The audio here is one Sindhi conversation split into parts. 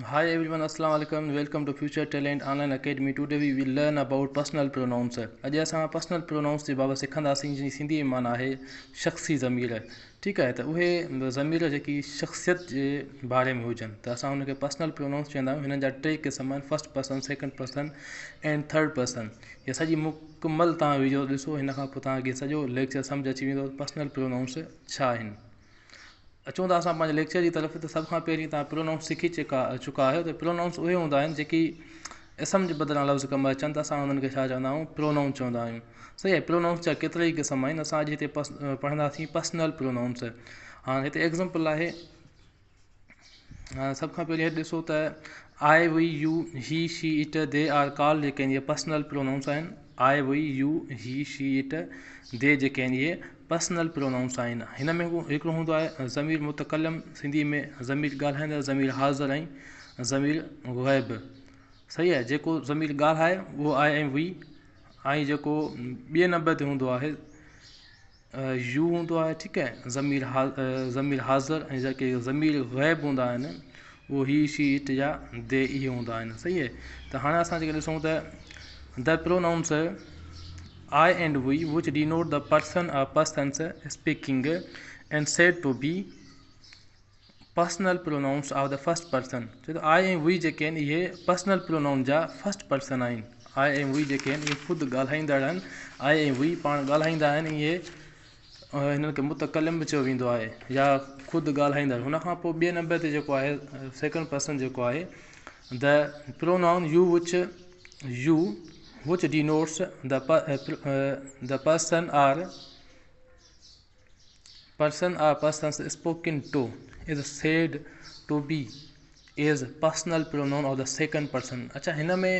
Hi everyone, Assalamu alaikum. Welcome to Future Talent Online Academy. Today we will learn about personal pronouns. اڄ اسان personal pronouns جي بابت سکنداسين جنهن جي سنڌي ۾ معنيٰ آهي شخصي ضمير. ٺيڪ آهي ته اهي ضمير جيڪي شخصيت جي باري ۾ هجن ته اسان ان کي پرسنل پرونائونس چوندا آهيون. هنن جا ٽي قسم آهن، first person, second person and third person. هي سڄي مڪمل توهان ويڊيو ڏسو، هن کان پوء توهان کي سڄو ليڪچر سمجهه اچي ويندو پرسنل پرونائونس ڇا آهن. اچون ٿا اسان پنهنجي ليڪچر جي طرف ته سڀ کان پهرين توهان پرونائونس سکي چڪا چڪا آهيو ته پرونائونس اهي هوندا آهن جيڪي اسم جي بدران لفظ ڪم اچن ته اسان انهن کي ڇا چوندا آهيون پرونائون چوندا آهيون. صحيح آهي. پرونائونس جا ڪيترا ئي قسم آهن. اسان اڄ هتي پڙهنداسين پرسنل پرونائونس. هاڻي هتي ايگزامپل آهي. سڀ کان پهرين هتي ڏسو ته I, we, you, he, she, it, they are called جيڪي آهن اهي پرسنل پرونائونس آهن. I, we, you, he, she, it, they جيڪي آهن اهي پرسنل پرونائونس آهن. هن ۾ هڪڙو هوندو آهي ضمير متڪلم، سنڌي ۾ ضمير ڳالهائيندڙ، ضمير حاضر ۽ ضمير غائب. صحيح آهي. جيڪو ضمير ڳالهائي اهو آء ۽ وي، ۽ جيڪو ٻئي نمبر تي هوندو آهي يو هوندو آهي. ٺيڪ آهي. ضمير ضمير حاضر ۽ جيڪي ضمير غائب هوندا آهن اهو هي، شي، it يا the اهي هوندا آهن. صحيح آهي. ته هاڻي اسان جيڪي ڏسون ته the pronouns I and we which denote the person or persons speaking and said to be personal pronouns of the first person. چئي ٿو آء ۽ وي جيڪي آهن اهي پرسنل پرونائون جا فرسٽ پرسن آهن. آء ۽ وي جيڪي آهن اهي خود ڳالهائيندڙ آهن. آء ۽ وي پاڻ ڳالهائيندا آهن، اهي هنن کي متڪلم به چيو ويندو آهي يا خود ڳالهائيندڙ. هن کان پوء ٻئي نمبر تي جيڪو آهي سيڪنڊ پرسن جيڪو آهي the pronoun you which you which denotes the person or person or persons spoken to is said to be as personal pronoun of the second person. اڇا هن ۾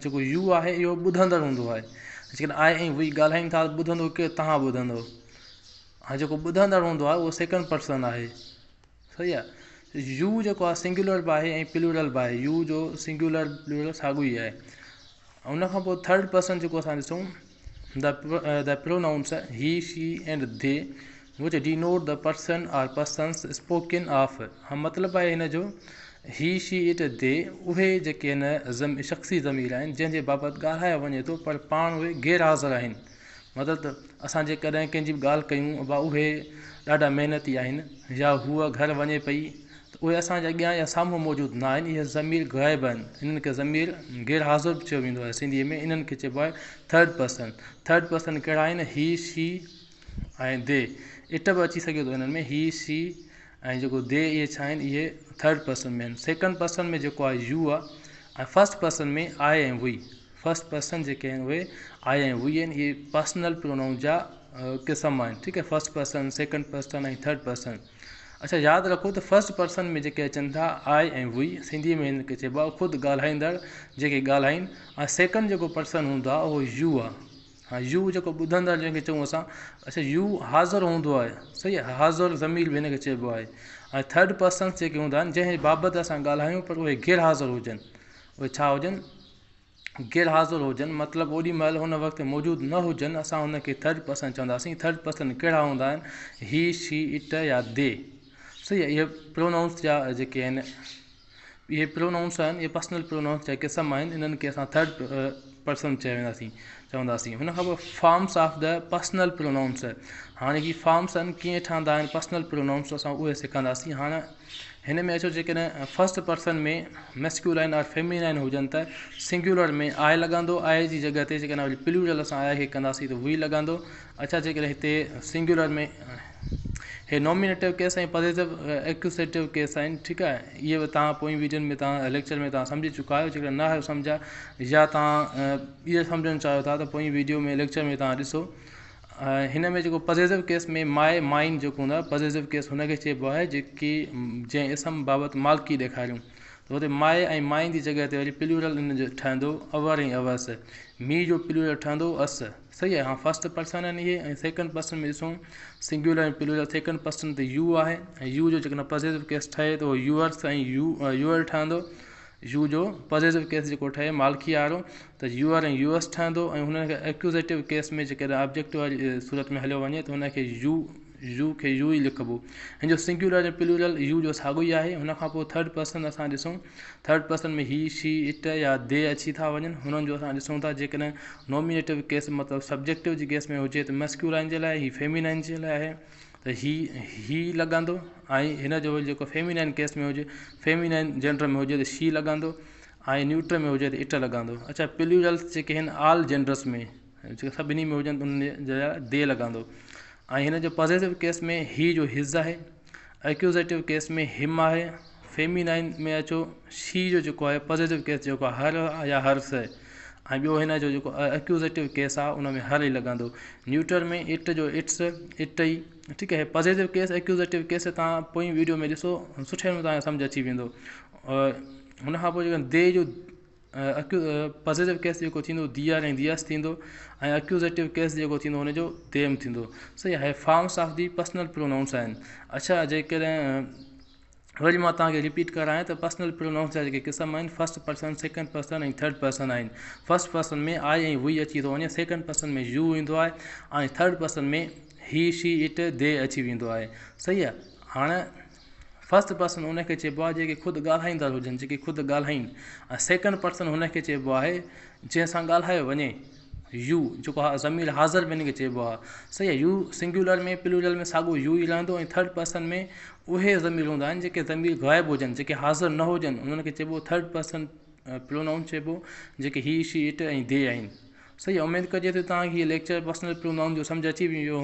جيڪو يو آهي اهو ٻڌندڙ هوندو آهي. جيڪڏهن آء ۽ وي ڳالهائين ٿا ته ٻڌندو ڪير؟ توهان ٻڌندو. هاڻي جيڪو ٻڌندڙ هوندو آهي اهو سيڪنڊ پرسن آهي. صحيح آهي. يو جيڪو آهي سنگيولر به آهي ۽ پلورل به آهي. يو جو سنگيولر پلورل ساڳيو ئي آهي. ان کان پوء ٿرڊ پرسن جيڪو اسان ڏسون the pronouns he, she and they which denote the person or persons spoken of. ها مطلب آهي هن جو هي، شي، it, the اهي جيڪي آهن شخصي ضمير آهن جنهن جي بابت ڳالهايو وڃي ٿو پر پاڻ اهي غير حاضر آهن. مطلب ته اسان جيڪڏهن ڪنهن جي به ڳالهه ڪيون ابا اهي ڏاڍا محنتي آهن يا هوء گهر وڃي پئي ته اهي اسان جي اڳيان يا سامهون موجود نه آهن، اهي ضمير غائب آهن. انهن کي ضمير غير حاضر به چيو ويندو آهي. سنڌيء ۾ انهن کي چئبو آهي ٿرڊ پرسن. ٿرڊ پرسن ڪهڙا آهن؟ هي، شي ۽ the. It به اچي سگهي ٿو انهن ۾. هي، شي ۽ جيڪو the اهي ڇا آهن؟ اهي ٿرڊ پرسن ۾ آهن. سيڪنڊ پرسن ۾ جيڪو آهي يو آهي ۽ فرسٽ پرسن ۾ آء ۽ وي. فرسٽ پرسن جيڪي آهن اهي آء ۽ وي آهن. اهي پرسنل پرونائون جا قسم آهن. ٺيڪ آهي. First person, second person ۽ third person. اڇا ياد رکو ته فرسٽ پرسن ۾ جيڪي اچن ٿا آء ۽ وي، سنڌيء ۾ هن کي چئبو آهي خود ڳالهائيندڙ جيڪي ڳالهائين، ۽ سيڪنڊ جيڪو پرسن هوندو آهي اهو يو آهي. ها يو جيڪو ٻڌندڙ جنهن کي چئون اسان، اڇا يو حاضر هوندو آهي. صحيح آهي. حاضر ضمير به هن کي چئبو آهي. ۽ ٿرڊ پرسنس جيڪي هوندا آهن جنهن بابت اسان ڳالهايون پر اهي غير حاضر هجن، اهي ڇا هجن؟ غير حاضر هجن، مطلب اوڏي مهل ان وقت موجود نه هجن، اسان ان کي ٿرڊ پرسن چونداسين. ٿرڊ پرسن ڪهڙا هوندا آهن؟ هي، شي، it يا the. صحيح آهي. اهي پرونائونس جا جيڪي آهن اهي پرونائونس آهن، اهي پرسنل پرونائونس جا قسم آهن، انهن کي اسان ٿرڊ پرسن چيو وينداسين چونداسين. هن کان پوء forms of the personal pronouns. هاڻي هي فارمس آهن ڪيئن ٺهندا آهن پرسنل پرونائونس، اسان اهي سکنداسين. هاڻي هن ۾ اچو جيڪڏهن فرسٽ پرسن ۾ ميسڪيولائن اور فيمينائن هجن ته سنگيولر ۾ آء لڳندو، آء جي جڳهه تي جيڪڏهن وري پلورل اسان آء کي ڪنداسين ته وي لڳندو. اڇا جيڪڏهن هتي سنگيولر ۾ هي نومينيٽو ڪيس ۽ پزيسو ايڪيوسيٽو ڪيس آهن. ٺيڪ آهي. اهي به توهان پوئين ويڊيون ۾ توهان ليڪچر ۾ توهان سمجهي چڪا آهيو. جيڪڏهن نه آهيو سمجهيا يا توهان اهي سمجهڻ چاهيو ٿا ته پوئين ويڊيو ۾ ليڪچر ۾ توهان ڏسو. هن ۾ جيڪو پزيسو ڪيس ۾ ماء مائن جيڪو هوندو آهي پزيسو ڪيس هن کي چئبو آهي جيڪي جنهن اسم بابت مالڪي ڏيکاريون ته هتي ماء ۽ مائن جي جڳهه تي وري پلورل ان جو ٺهندو اور ۽ اورس، مي جو پلورل ٺهندو اس. صحيح آهي. ها فرسٽ پرسن آهن اهي ۽ سيڪنڊ پرسن ۾ ڏسون سنگيولر ۽ پلورل سيڪنڊ پرسن تي يو آهي ۽ يو جو جيڪڏهن پزيسو ڪيس ٺهي ته اهو يوئرس ۽ يو يوئر ٺهندو. يو جو پزيسو ڪيس جيڪو ٺهي مالڪي وارو ته يوئر ۽ يوئرس ٺهندو ۽ هن کي ايڪيوزيٽو ڪيس ۾ جيڪڏهن آبجيڪٽ واري صورت ۾ هليو وڃي ته هن کي يو يو کي يو ئي لکبو. هن جو سنگيولر ۽ پلورل يو جو ساڳيو ئي آهي. هن کان پوء ٿرڊ پرسن اسان ڏسون third person ۾ he, she, it يا the اچي ٿا وڃن. هنن جو اسان ڏسون ٿا جيڪڏهن نومينيٽو ڪيس مطلب سبجيڪٽو جي ڪيس ۾ هجي ته مسڪيولائن جي لاء هي فيمينائن جي لاء آهي ته هي هي لڳندو ۽ هن جو وري جيڪو فيمينائن ڪيس ۾ هجي فيمينائن جينڊر ۾ هجي ته شي لڳندو ۽ نيوٽر ۾ هجي ته it لڳندو. اڇا پلورلس جيڪي آهن آل جينڊرس ۾ جيڪي سڀني ۾ هجن ته انهن جي لاء the لڳندو ۽ هن جو پازيٽو ڪيس ۾ هي جو his آهي اڪيوزيٽو ڪيس ۾ هم آهي فيمينائن ۾ اچو شي جو جيڪو آهي پازيٽو ڪيس جيڪو آهي هر يا هرس ۽ ٻيو هن جو جيڪو اڪيوزيٽو ڪيس آهي ان ۾ هر ئي لڳندو نيوٽر ۾ it جو it's it ئي ٺيڪ آهي پازيٽو ڪيس اڪيوزيٽو ڪيس تان پوئين ويڊيو ۾ ڏسو سٺي نموني تان سمجھ اچي ويندو هن کان پوء جيڪو the جو پازيٽو ڪيس جيڪو ٿيندو the R ۽ the S ٿيندو ۽ اڪيوزيٽو ڪيس جيڪو ٿيندو ان جو ديم ٿيندو صحيح آهي forms of the personal pronouns آهن اڇا جيڪڏهن وري مان توهان کي رپيٽ ڪرايان ته پرسنل پرونائونس جا جيڪي قسم آهن first person second person ۽ third person آهن فرسٽ پرسن ۾ آء ۽ وي اچي ٿو وڃي سيڪنڊ پرسن ۾ يو ايندو آهي ۽ third person ۾ he she it they اچي ويندو آهي صحيح آهي هاڻي فرسٽ پرسن ان کي چئبو آهي جيڪي خود ڳالهائيندڙ هجن جيڪي خود ڳالهائين ۽ سيڪنڊ پرسن هن کي چئبو آهي جنهن سان ڳالهايو وڃي يو جيڪو ضمير حاضر به ان کي چئبو آهي صحيح آهي يو سنگيولر ۾ پلورل ۾ ساڳو يو ئي رهندو ۽ ٿرڊ پرسن ۾ اهي ضمير هوندا آهن جيڪي ضمير غائب هجن جيڪي حاضر نه هجن انهن کي چئبو ٿرڊ پرسن پرونائون چئبو جيڪي هي شي it ۽ the آهن صحيح آهي اميد ڪجي ٿي توهان کي هي ليڪچر پرسنل پرونائون جو سمجهه اچي ويو.